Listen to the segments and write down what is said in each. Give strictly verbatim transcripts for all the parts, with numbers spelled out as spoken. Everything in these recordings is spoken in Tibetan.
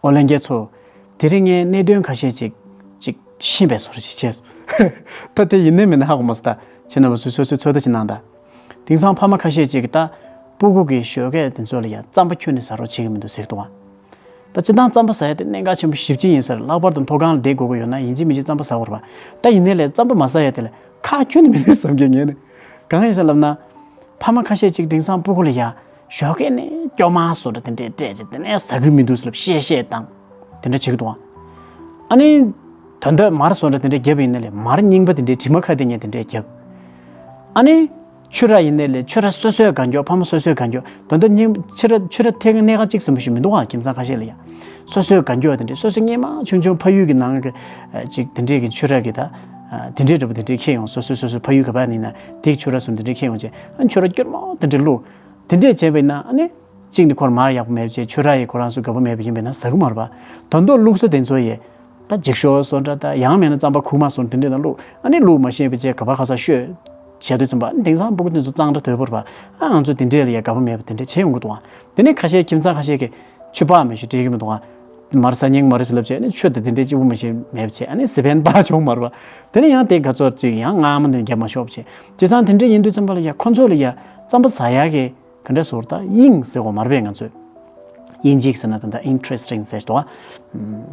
ཨོ་ལྷན་རྒྱས་ཚོ། དེ་རིང་ངས་གནད་དོན་ཁ་ཤས་ཅིག་ཅིག་ཤེས་པའི་བཟོ་འདྲ་ཅིག་བྱས་སོང་། ད་དེ་ཡིན་ནའི་མིན་ནའི་ཧ་གོ་མ་སོང་། ད་ཁྱེད་རྣམ་པ་ཚོས་སོ་སོའི་ཚོད་ལྟ་ཅིག་གནང་དང་། དེང་སང་ཕ་མ་ཁ་ཤས་ཅིག་གིས་ད་སྤུ་གུ་གི་ཞོགས་ཀས་དེ་ཚོ་ལ་ཡ་རྩམ་པ་ཁྱོན་ནས་ཟ་རོགས་བྱེད་ཀྱི་མི་འདུག་ཟེར་གི་འདུག་ཨ། ད་སྤྱིར་བཏང་རྩམ་པ་ཟ་ཡ་དེ་གནད་འགག་ཆེན་པོ་ཞེ་པོ་ཅིག་ཡིན་ས་རེད། ལྷག་པར་དུ་མཐོ་སྒང་ལ་བསྡད་དགོས་ཀྱི་ཡོད་ན་ཡིན་གཅིག་མིན་གཅིག་རྩམ་པ་ཟ་དགོས་རེད་པ། ད་ཡིན་ནའི་ལས་རྩམ་པ་མ་ཟ་ཡ་དེ་ལ་ཁག་ཁྱོན་ནས་མི་འདུག་བསམ་གྱི་ངས་ནི། གང་ཡིན་ཟེར་ལབ་ན། ཕ་མ་ཁ་ཤས་ཅིག་དེང་སང་སྤུ་གུ་ལ་ཡ། ཞོགས་ཀས་ནས་སྐྱོ་མ་བཟོ་འདྲ་དེ་འདྲས་སྤྲད་བྱས་དེ་ནས་ཟ་གི་མི་འདུག་ཟེར་ལབ་བཤད་བཤད་བཏང་། དེ་འདྲ་བྱེད་ཀྱི་འདུག་ཨ། ཨ་ནི། ད་ལྟ་མར་བཟོ་འདྲ་དེ་འདྲས་བརྒྱབ་ཡིན་ནའི་ལས་མར་རྙིང་པ་དེ་འདྲས་དྲི་མ་ཁ་དེ་ཉིད་དེ་འདྲས་བརྒྱབ། ཨ་ནི། ཕྱུར་ར་ཡིན་ནའི་ལས་ཕྱུར་ར་སོ་སོས་གང་མགྱོགས། ཕ་མ་སོ་སོས་གང་མགྱོགས། ད་ལྟ་རྙིང་ཕྱུར་ར་ཕྱུར་ར་ཐེག་གནད་འགག་གཅིག་ཙམ་ཞིག་མི་འདུག་ཨ། ཁྱིམ་ཚང་ཁ་ཤས་ལ་ཡ། སོ་སོས་གང་མགྱོགས་དེ་འདྲས་སོ་སོ་སྔོན་མ་ཆུང་ཆུང་ཕ་ཡུལ་གྱི་ནང་གི་ཅིག་དེ་འདྲས་ཀྱི་ཕྱུར་ར་གི་ད། དེ་འདྲས་འདྲ་པོ་དེ་འདྲས་ཁྱེར་ཡོང་། སོ་སོ་སོ་སོ་ཕ་ཡུལ་ག་པར་ཡིན་ན་དེ་ཕྱུར་ར་བཟོ་དེ་འདྲས་ཁྱེར་ཡོང་བྱས། ཨ་ནི་ཕྱུར་ར་སྐྱུར་མོ་དེ་འདྲས་བླུགས། དེ་འདྲས་བྱས་པ་ཡིན་ན་ཨ་ནི། གཅིག་ནི་ཁོར་མར་ཡག་པོ་མེད་པ་བྱས། ཕྱུར་ར་ཡིས་ཁོ་རང་ཚོ་དགའ་པོ་མེད་པ་ཡིན་པས་ན་ཟ་གི་མ་རེད་པ། ད་དུང་བླུགས་ས་དེ་ཚོ་ཡས། ད་འགྱིག་ཤོག་བཟོ་འདྲ་ད་ཡང་མིན་ན་རྩམ་པ་ཁུག་མ་བཟོ་འདྲ་དེ་འདྲས་ནང་བླུགས། ཨ་ནི་བླུགས་མ་ཤེས་པ་བྱས་ག་པར་ག་ས་ཤོད། བྱས་དུས་ཙམ་པ་དེང་སང་སྤུ་གུ་དེ་ཚོ་གཙང་སྦྲ་དོད་པོ་རེད་པ། ཨ་ང་ཚོ་དེ་འདྲས་ལ་ཡ་དགའ་པོ་མེད་པ་དེ་འདྲས་བྱས་ཡོང་གི་འདུག་ཨ། དེ་ནས་ཁ་ཤས་ཁྱིམ་ཚང་ཁ་ཤས་ཀྱིས་ཕྱུར་པགས་མེད་ཤོག་སྤྲད་ཀྱི་མི་འདུག་ཨ། མར་ཟ་སྙིང་མ་རེད་ཟེར་ལབ་བྱས་ཨ་ནི་ཕྱུར་དེ་དེ་འདྲས་གཅིག་པུ་མ་ཤེས་མེད་པ་བྱས་ཨ་ནི་ཟས་ཕན་པ་བྱུང་མ་རེད་པ། དེ་ནས་ཡང་དེ་ག་ཚོད་ཅིག་ཡང་མངར་མོ་འདི་རྒྱབ་མ་ཤོག་བྱས། བྱས་ཙང་དེ་འདྲས་ཡིན་དུས་ཙམ་པ་ལ་ཡ་ཁོ་ཚོ་ལ་ཡ་རྩམ་པ་ཟ་ཡག་གི། ག་འདྲ་ཟེར་ད་དབྱིངས་ཟེར་བ་མ་རེད་པས་ང་ཚོས། དབྱིངས་གཅིག་ཟེར་ན་ད་ལྟ་interesting ཟེར་འདུག་ག་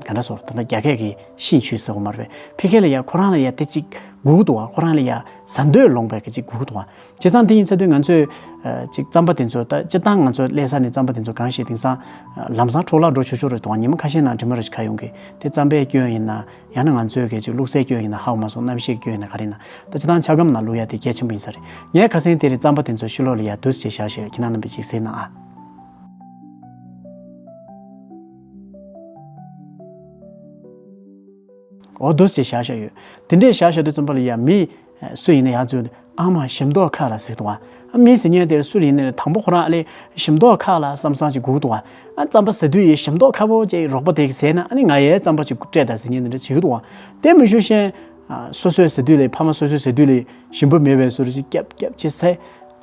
ག་འདྲ་ཟེར་ད་ལྟ་རྒྱ་སྐད་ཀྱི་兴趣ཟེར་བ་མ་རེད་པས། ཕ་གི་ལ་ཡ་ཁོ་རང་ལ་ཡ་དེ་གཅིག་དགོས་ཀྱི་འདུག་ག་ཁོ་རང་ལ་ཡ་ཟ་འདོད་ལོངས་པའི་གི་གཅིག་དགོས་ཀྱི་འདུག་ག་བྱས་ཙང་དེ་ཡིན་ཚར་དུས་ང་ཚོས་ཨ་གཅིག་རྩམ་པ་དེ་ཚོ་ད་སྤྱིར་བཏང་ང་ཚོ་སླེབས་ས་ནས་རྩམ་པ་དེ་ཚོ་གང་ཞིག་དེང་སང་ཨ་ལམ་སང་འཕྲོ་བརླག་འགྲོ་ཆོག་ཆོག་རེད་འདུག་ག་ཉི་མ་ཁ་ཤས་ནང་དྲི་མ་རེ་ཞིག་ཁ་ཡོང་གི། དེ་རྩམ་པའི་སྐྱོན་ཡིན་ན། ཡང་ན་ང་ཚོའི་གི་ཅིག་བླུགས་སའི་སྐྱོན་ཡིན་ན་ཧ་གོ་མ་སོང་། གནམ་གཤིས་ཀྱི་སྐྱོན་ཡིན་ན་ག་རེ་ཡིན་ན། ད་སྤྱིར་བཏང་ཆ་སྒམ་ནང་བླུགས་ཡ་དེ་གལ་ཆེན་པོ་ཡིན་ས་རེད། ངས་ཁ་སང་དེ་རིང་རྩམ་པ་དེ་ཚོ་ཕྱི་ལོགས་ལ་ཡ་འདུག་སེ་བཞག་བཞག་ཁྱེད་རང་རྣམ་པས་ཅིག་གཟིགས་གནང་ཨ། འོ་འདུག་སེ་བཞག་བཞག་ཡོད། དེ་འདྲས་བཞག་བཞག་དུས་ཙམ་པ་ལ་ཡ་མི་སུ་ཡིན་ན་ཡང་ཚུལ། ཨ་མ་ཞིམ་མདོག་ཁ་ལ་ཟེར་འདུག་ག་ཨ་མི་ཟེར་མཁན་དེར་སུ་ཡིན་ནའི་དང་པོ་ཁོ་རང་ཨ་ལས་ཞིམ་མདོག་ཁ་ལ་བསམ་བསམ་ཅིག་སྒུག་འདུག་ག་ཨ་རྩམ་པ་ཟ་དུས་ཡི་ཞིམ་མདོག་ཁ་པོ་ཅིག་རོགས་པ་དེ་གིས་ཟས་ན་ཨ་ནི་ང་ཡའི་རྩམ་པ་ཅིག་སྤྲད་དང་ཟེར་མཁན་དེ་འདྲ་བྱེད་ཀྱི་འདུག་ག་དེ་མི་ཞུ་ཤེས། སོ་སོས་ཟ་དུས་ལས་ཕ་མ་སོ་སོས་ཟ་དུས་ལས་ཞིམ་པོ་མེད་པའི་བཟོ་འདྲ་ཅིག་རྒྱབ་རྒྱབ་ཅིག་ཟས།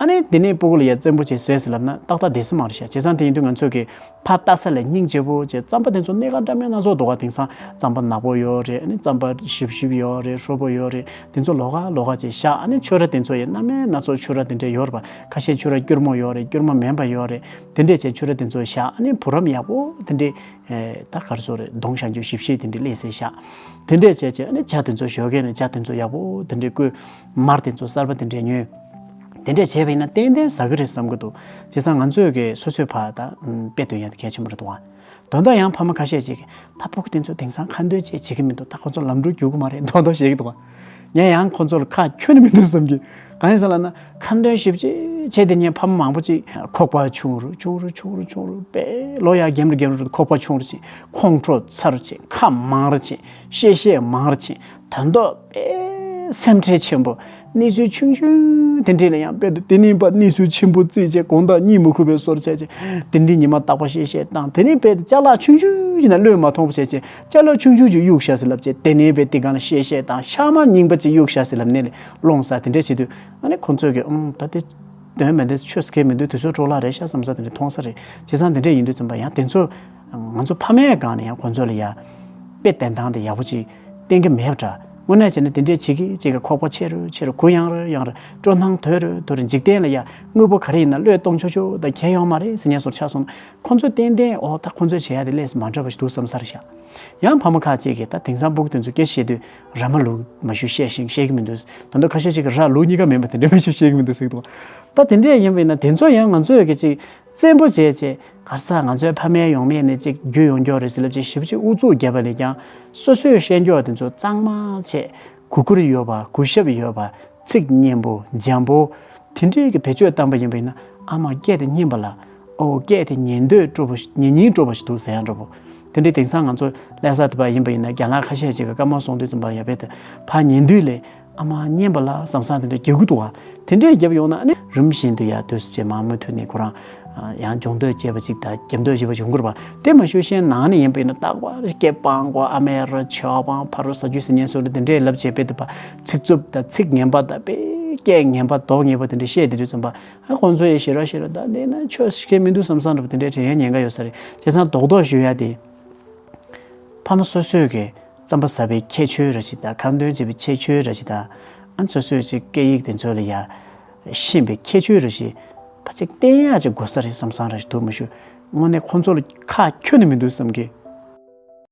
ཨ་ནི་དེ་ནས་སྤུ་གུ་ལ་ཡ་བཙན་པོ་བྱས་ཟས་ཟེར་ལབ་ན་ཏག་ཏག་བསྡད་ས་མ་རེད་ཤག་བྱས་ཙང་དེ་ཡིན་དུས་ང་ཚོ་གི་ཕ་ལྟ་ས་ལ་སྙིང་རྗེ་པོ་བྱས། རྩམ་པ་དེ་ཚོ་སྣ་ཁ་འདྲ་མིན་སྣ་ཚོགས་འདུག་ག་དེང་སང་རྩམ་པ་ནག་པོ་ཡོད་རེད། ཨ་ནི་རྩམ་པ་ཞིབ་ཞིབ་ཡོད་རེད། ཧྲོལ་པོ་ཡོད་རེད། དེ་ཚོ་ལོགས་ཀ་ལོགས་ཀ་བྱས་བཞག་ཨ་ནི་ཕྱུར་ར་དེ་ཚོ་ཡ་སྣ་མིན་སྣ་ཚོགས་ཕྱུར་ར་དེ་འདྲས་ཡོད་རེད་པ། ཁ་ཤས་ཕྱུར་ར་སྐྱུར་མོ་ཡོད་རེད། སྐྱུར་མོ་མིན་པ་ཡོད་རེད། དེ་འདྲས་བྱས་ཕྱུར་ར་དེ་ཚོ་བཞག་ཨ་ནི་བུ་རམ་ཡག་པོ་དེ་འདྲས། ཨེ་ད་ག་རེ་ཟེར་རེད། གདོང་ཤ་འགྱུར་ཞིབ་ཞིབ་དེ་འདྲས་སླེབས་སེ་བཞག་དེ་འདྲས་བྱས་བྱས་ཨ་ནི་ཇ་དེ་ཚོ་ཞོགས་ཀས་ནས་ཇ་དེ་ཚོ་ཡག་པོ་དེ་འདྲས་བསྐོལ། མར་དེ་ཚོ་གསར་པ་དེ་འདྲས་ཉོས། དེ་འདྲས་བྱས་པ་ཡིན་ན་ཏན་ཏན་ཟ་གི་རེད་བསམ་གི་འདུག་བྱས་ཙང་ང་ཚོས་གི་སོ་སོའི་ཕར་ད་དཔེ་སྟོན་ཡ་དེ་གལ་ཆེན་པོ་རེད་འདུག་ག་དོན་དག་ཡང་ཕ་མ་ཁ་ཤས་ཅིག་གིས་ད་སྤུ་གུ་དེ་ཚོ་དེང་སང་ཁ་འདོན་བྱེད་བྱེད་ཀྱི་མི་འདུག་ད་ཁོ་ཚོ་ལམ་འགྲོ་རྒྱུག་གི་མ་རེད་མདོག་མདོག་བཤད་ཀྱི་འདུག་ག་ངས་ཡང་ཁོ་ཚོ་ལ་ཁག་ཁྱོན་ནས་མི་འདུག་བསམ་གི། གང་ཡིན་ཟེར་ལབ་ན་ཁ་འདོན་ཞིབ་ཅིག་བྱས་དེ་ཉིན་ཕ་མ་མང་པོ་ཅིག་ཁོག་པ་ཆུང་རུ་ཆུང་རུ་ཆུང་རུ་ཆུང་རུ་དཔེ་ལོ་ཡ་རྒན་རུ་རྒན་རུ་ཁོག་པ་ཆུང་རུ་ཕྱིན། ཁོང་ཁྲོ་ཚ་རུ་ཕྱིན། ཁ་མང་རུ་ཕྱིན། བཤད་བཤད་མང་རུ་ཕྱིན། དོན་དག་དཔེ་སེམས་ཁྲལ་ཆེན་པོ། གནས་ཚུལ་ཆུང་ཆུང་དེ་འདྲས་ལ་ཡང་དཔེ་དེ་ནས་ཕར་གནས་ཚུལ་ཆེན་པོ་བརྩིས་བྱས་དགོང་དག་གཉིད་མི་ཁུག་པའི་བཟོ་འདྲ་བྱས་བྱས་དེ་འདྲས་ཉི་མ་རྟག་པར་བཤད་བཤད་བཏང་། དེ་ནས་དཔེ་དེ་ཅ་ལག་ཆུང་ཆུང་ཅིག་ནང་བློས་མ་ཐོངས་པ་བྱས་བྱས་ཅ་ལག་ཆུང་ཆུང་ཅིག་གཡུགས་ཤག་ཟེར་ལབ་བྱས་དེ་ནས་དཔེ་དེ་སྒང་ལ་བཤད་བཤད་བཏང་། ཤག་མ་རྙིང་པ་ཅིག་གཡུགས་ཤག་ཟེར་ལབ་ནས་ལས་སློང་ས་དེ་འདྲས་བྱེད་དུས་ཨ་ནི་ཁོང་ཚོས་ཀྱི་ཨུམ་ད་དེ། དོན་མེད་དེ་ཆོས་སྐད་མི་འདུག་དུས་ཚོད་འཕྲོ་བརླག་རེད་ཤག་བསམ་ས་དེ་འདྲ་མཐོང་ས་རེད། བྱས་ཙང་དེ་འདྲ་ཡིན་དུས་ཙམ་པ་ཡང་དེ་ཚོ་ང་ཚོ་ཕ་མའི་སྒང་ནས་ཡང་ཁོང་ཚོ་ལ་ཡ་དཔེ་བསྟན་སྟངས་དེ་ཡག་པོ་ཅིག་བསྟན་གྱི་མེད་པ་འདྲ། དངོས་གནས་བྱས་ན་དེ་འདྲས་བྱེད་ཀྱི་ཅིག་གི་ཁོག་པ་ཆེ་རུ་ཆེ་རུ་གུ་ཡངས་རུ་ཡངས་རུ་སྤྲོ་སྣང་དོད་རུ་དོད་རུ་འཇིག་རྟེན་ལ་ཡ་དངོས་པོ་ག་རེ་ཡིན་ན་བློས་གཏོང་ཆོག་ཆོག་དང་ཁྱད་ཡོད་མ་རེད་ཟེར་མཁན་བཟོ་ཆགས་སོང་ན་ཁོང་ཚོས་ཏན་ཏན་འོ་ད་ཁོང་ཚོས་བྱེད་ཡ་དེ་ལས་མ་འདྲ་བ་ཞིག་འདུག་བསམ་ས་རེད་ཤག་ཡང་ཕ་མ་ཁག་ཅིག་གིས་ད་དེང་སང་སྤུ་གུ་དེ་ཚོ་སྐད་ཆ་བཤད་དུས་ར་མ་ལུག་མ་ཞུ་བཤད་ཤིང་བཤད་ཀྱི་མི་འདུག་ད་ལྟ་ཁ་ཤས་ཅིག་གིས་ར་ལུག་གཉིས་ཀ་མིན་པ་དེ་འདྲ་མ་ཞུ་བཤད་ཀྱི་མི་འདུག་ཟེར་གྱི་འདུག་ད་དེ་འདྲས་ཡིན་པ་ཡིན་ན་དེ་ཚོ་ཡང་ང་ཚོས་ཀྱི་ཅིག་བཙན་པོ་བྱས་བྱས་ག་རེ་ཟེར་ང་ཚོའི་ཕ་མའི་ཡོང་མེད་ནས་ཅིག་རྒྱུས་ཡོང་རྒྱུ་རེད་ཟེར་ལབ་ཅིག་ཞེ་པོ་ཅིག་ཨུ་ཚུགས་བརྒྱབ་པ་ལས་ཀྱང་སོ་སོས་བཤད་རྒྱུ་དེ་ཚོ་གཙང་མ་བྱས་གུ་གུར་ཡོད་པ་གུས་ཞབས་ཡོད་པ། ཚིག་སྙན་པོ་འཇམ་པོ། དེ་འདྲའི་གི་བེད་སྤྱོད་བཏང་པ་ཡིན་པ་ཡིན་ན་ཨ་མ་སྐད་དེ་སྙན་པ་ལ། ཨོ་སྐད་དེ་ཉན་འདོད་སྤྲོ་པོ་ཉན་སྙིང་སྤྲོ་པོ་ཞིག་འདུག་ཟེར་ཡང་འདྲ་པོ། དེ་འདྲའི་དེང་སང་ང་ཚོ་ལྷ་ས་དེ་པར་ཡིན་པ་ཡིན་ན་རྒན་ལགས་ཁ་ཤས་ཅིག་གི་བཀའ་མོལ་གསུང་དུས་ཙམ་པ་ཡ་བེད་དེ་ཕར་ཉན་དུས་ལས་ཨ་མ་སྙན་པ་ལ་བསམ་བསམ་དེ་འདྲ་རྒྱག་གི་འདུག་བ། དེ་འདྲའི་རྒྱབ་ཡོང་ན་ཨ་ནི་རིམ་བཞིན་དུ་ཡ་དུས་སུ་ཅེ་མང་མོས་མཐུད་ནས་ཁོ་རང་ཡང་སྦྱོང་འདོད་སྐྱེས་པ་ཅིག་དང་རྒྱབ་འདོད་སྐྱེས་པ་བྱུང་གི་རེད་པ། དེ་མ་ཞུ་ཤེས་ནང་ནས་ཡིན་པ་ཡིན་ན་རྟག་པར་སྐད་སྤང་དགོས་ཨ་མའི་ར་ཆེ་བ་སྤང་ཕ་རུ་ཟ་རྒྱུ་ཟེར་ཉན་སོགས་དེ་འདྲའི་ལབ་བྱས་བེད་དེ་པ་ཚིག་རྩུབ་དང་ཚིག་ངན་པ་དང་དཔེ་སྐད་ངན་པ་མདོག་ངན་པ་དེ་འདྲ་བཤད་དེ་དུས་ཙམ་པ། ཨ་ཁོང་ཚོ་ཡི་ཞེ་དྲག་ཞེ་དྲག་ད་འདི་ན་ཆོས་ཤིག་མི་འདུག་བསམ་བསམ་འདྲ་པོ་དེ་འདྲའི་དྲན་ཡ་ཉེན་ཁ་ཡོད་ས་རེད། བྱས་ཙང་རྡོག་རྡོག་ཞུ་ཡ་དེ། ཕ་མ་སོ་སོས་ཀྱི་རྩམ་པ་ཟ་བའི་ཁྱད་ཆོས་ར་ཞིག་དང་། ཁ་འདོན་བྱེད་པའི་ཁྱད་ཆོས་ར་ཞིག་དང་། ཨ་ནི་སོ་སོས་ཅིག་སྐད་ཡིག་དེ་ཚོ་ལ་ཡ་ཤེས་པའི་ཁྱད་ཆོས་ར་ཞིག་ཕ་ཅིག་བསྟན་ཡག་ཅིག་དགོས་ས་རེད་བསམ་བསམ་ར་ཞིག་འདུག་མ་གཞི་དངོས་གནས་ཁོང་ཚོ་ལ་ཁག་ཁྱོན་ནས་མི་འདུག་བསམ་གི།